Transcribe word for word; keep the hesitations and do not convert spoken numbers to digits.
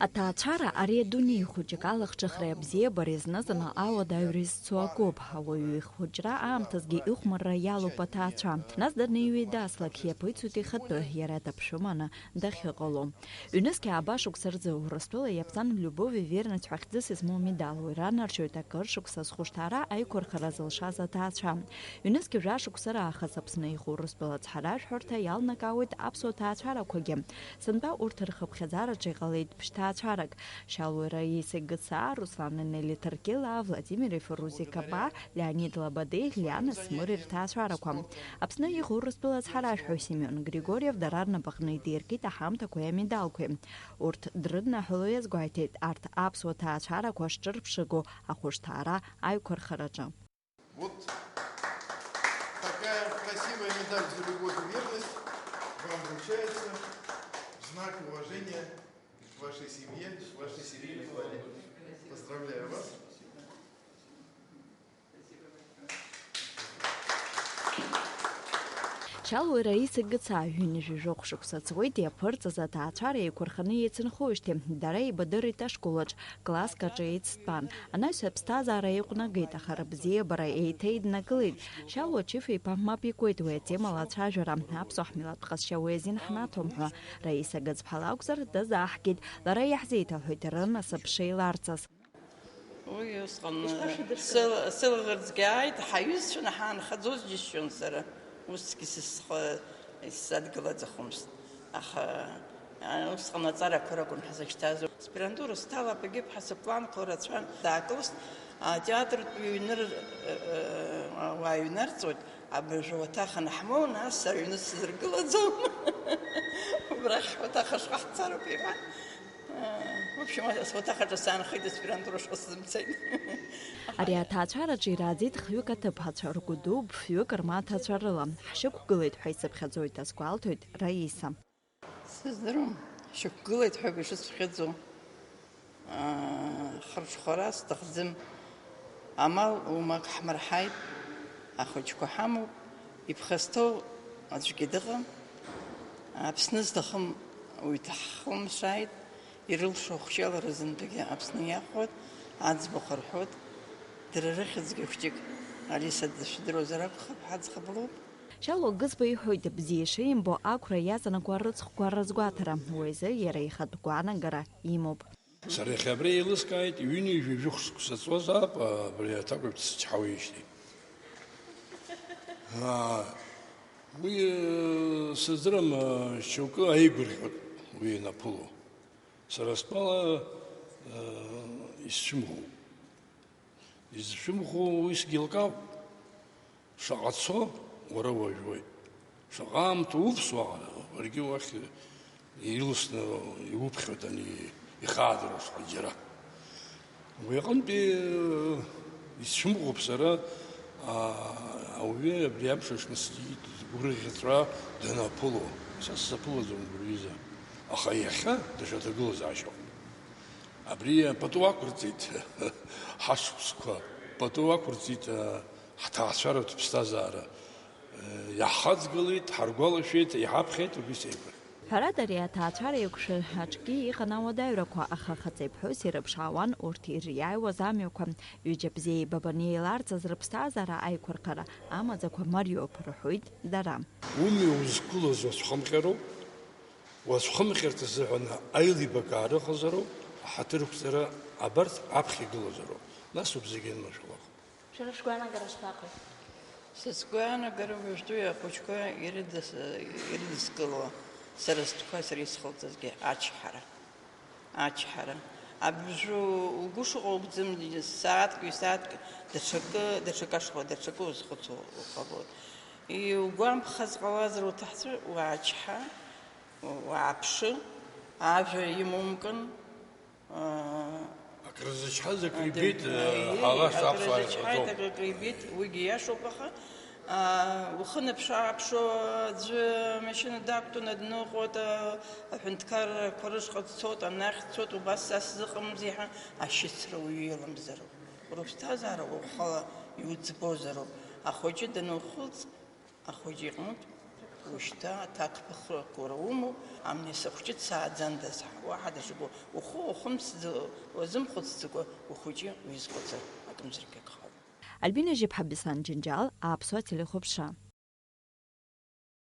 Аҭаацәара ари адунеи хәыҷык алахҿыхреи абзиабареи зны-зынла ауадаҩра изцу акоуп. Ауаҩы ихәыҷра аамҭазгьы ихәмарра иалоуп аҭаацәа. Нас даныҩеидаслак, иаԥыцуеит ихатәы, иара даԥшәыманы дахьыҟало. Ҩнызқьи ааба шықәса рзы Урыстәыла иаԥҵан Любовь и верность ҳәа хьӡыс измоу амедал уи ранаршьоит акыр шықәса зхәышҭаара аиқәырхара зылшаз аҭаацәа. Ҩнызқьи жәа шықәса раахыс Аԥсны иҟоу Урыстәыла ацҳаражәҳәарҭа иалнакаауеит аԥсуа ҭаацәарақәагьы. Сынтәа урҭ рхыԥхьаӡараҿы иҟалеит ԥшьҭаацәарак. Шьалуа Раиса Гыцаа, Руслан Нели Ҭаркьылаа, Владимир Еферузи Каба, Леонид Лабадеи, Лиана Смыри рҭаацәарақәа. Аԥсны иҟоу Урыстәыла ацҳаражәҳәаҩ Семион Григорьев дара рнапаҟны идиркит аҳамҭақәеи амедалқәеи. Урҭ дрыднаҳәало иазгәеиҭеит арҭ аԥсуа ҭаацәарақәа шҿырԥшыго ахәышҭаара аиқәырхараҿы. Вот такая красивая медаль «За любовь и верность» вам вручается в знак уважения к вашей семье, к вашей семейной паре. Поздравляю вас. Шьалуа Раиса Гыцаа ҩынҩажәи жәохә шықәса ҵуеит иаԥырҵаз аҭаацәара еиқәырханы еицынхоижьҭеи. Дара еибадырит ашколаҿ, класск аҿы еицтәан. Анаҩс аԥсҭазаара еиҟәнагеит, аха рыбзиабара еиҭеиднакылеит. Шьалуа Чифа-иԥа мап икуеит уи атемала ацәажәара. Аԥсуа ҳмилаҭтә ҟазшьа уи азин ҳнаҭом ҳәа. Раиса Гыцԥҳа лакәзар, дазаҳгеит. Лара иаҳзеиҭалҳәеит рынасыԥ шеиларҵаз. Уи усҟан сыл-, сылаӷырӡгьы ааит, ҳаҩызцәаны ҳаанхаӡоз џьысшьон сара. Усгьы сысхы исзадгылаӡахомызт. Аха, а, усҟан аҵарақәа ракәын ҳзышьҭаз. Аспирантура сҭалап, егьып ҳәа сыпланқәа рацәан. Даакылст, атеатртә ҩныр-, ы, ы, ауаа ҩнарҵоит, абыржәы уаҭах анаҳмоу, нас аҩны сзыргылаӡом. Убрахь уаҭах ашҟа ҳцароуп, иҳәан. В общем, асуаҭахаҿы саанхеит, аспирантура шҟа сзымцеит. Ари аҭаацәараҿы ирааӡеит хҩык аҭыԥҳацәа, ргәы ду ԥшьҩык рмаҭацәа рыла. Ҳшьақәгылеит ҳәа исыԥхьаӡоит, азгәалҭоит Раиса. Сыздыруам, ҳшьақәгылеит ҳәа ишысԥхьаӡо. Аа, хырҽхәара сҭахӡам. Амал умак ҳмырҳаит, ахәыҷқәа ҳамоуп, иԥхасҭоу аӡәгьы дыҟам. Аԥсны зҭахым уаҩ дҳахымшааит, ирылшо ахәҷала рызынтәыгьы Аԥсны иахәоит, аӡбахә рҳәоит. Дара рыхьӡгьы хәҷык, Алиса дышәдыруазар акәхап, ҳаӡӷаб лоуп. Шьалуа Гызба иҳәоит, бзиа ишимбо ақәра иаҵанакуа рыцхәқәа рызгәаҭара, уи азы иара ихатә гәаанагара имоуп. Сара иахьа абри еилыскааит, ҩынҩажәи жәохә шықәса ҵуазаап, абри аҭакәажә дсычҳауеижьҭеи. Аа, уи, э, сыздырам, э, шьоукы ааигәырӷьоит уи ианаԥыло. Сара стәала, э, исцәымӷуп. Изцәымӷу уи сгьы лкаауп. Шаҟа цо, уара уажәуеит. Шаҟа аамҭа увс уаҟа, уаргьы уахь илсны иуԥхьоит ани ихаадыруа шаҟа џьара. Уи аҟынтәи, э, исцәымӷуп сара, а, ауаҩы абри амш аҽны сгәырӷьаҵәа данаԥыло. Са сзаԥылаӡом гәырҩыза. Аха иахьа даҽа ҭагылазаашьоуп. Абри пату ақәырҵеит, ҳашықәсқәа пату ақәырҵеит, ҳҭаацәаратә ԥсҭазаара иаҳхаҵгылеит, ҳаргәалашәеит, иҳаԥхьеит, убри сеиқәырхеит. Ҳәарада, ари аҭаацәара еиқәшәа аҿгьы иҟан ауадаҩрақәа, аха хаҵеи ԥҳәыси рыԥшаауан урҭ ириааиуаз амҩақәа. Ҩыџьа бзиа еибабаны еиларҵаз рыԥсҭазаара аиқәырхара амаӡақәа мариоуп, рҳәоит дара. Умҩа узқәылаз уацәхымҟьароуп. Уацәхымҟьарц азыҳәан аилибакаа рыҟазароуп, аҳаҭыр ықәҵара абарҭ аԥхьа игылазароуп, нас ауп зегьы анмашәалахо. Шәара шәгәаанагара шԥаҟаз? Сызгәаанагара уажәтәи ахәыҷқәа ирыдыс-, ирыдыскыло, сара стәқәа сара исхылҵызгьы ачҳара. Ачҳара. Абыржәы угәы шыҟоу акәӡам, сааҭк, ҩ-сааҭк даҽакы, даҽакы ашҟа, даҽакы узхәыцуа уҟалоит. Иугәамԥхаз ҟалазар уҭахцәы, уаачҳа. Уааԥшы, ажәа имомкын, аа, акрызычҳаз акрибеит, акры-, ҳалас акрызычҳаит, аԥсуаа ирҳәаӡом. Акры-, акрибеит, уигьы иашоуп, аха, аа, ухы наԥш-ааԥшуа аӡәы амашьына дақәтәаны дныҟәоит, аа, аҳәынҭқаррақәа рышҟа дцоит, анахь дцоит, убас са сзыҟамзи ҳәа ашьыцра уаҩы иламзароуп. Рыԥсҭазаара ухала иуӡбозароуп. Ахәыҷы данухылҵ, Ахәыҷы иҟнытә Ушьҭа аҭакԥхықәра умоу, амни сыхәҷы дсааӡандаз, уаҳа даҽакы ухы уахымсӡо, уазымхәыцӡакәа ухәыҷы уизхәыцыр, акымзаргьы акәхап. Альбина Жьыԥҳа, Беслан Џьынџьал, Аԥсуа телехәаԥшра.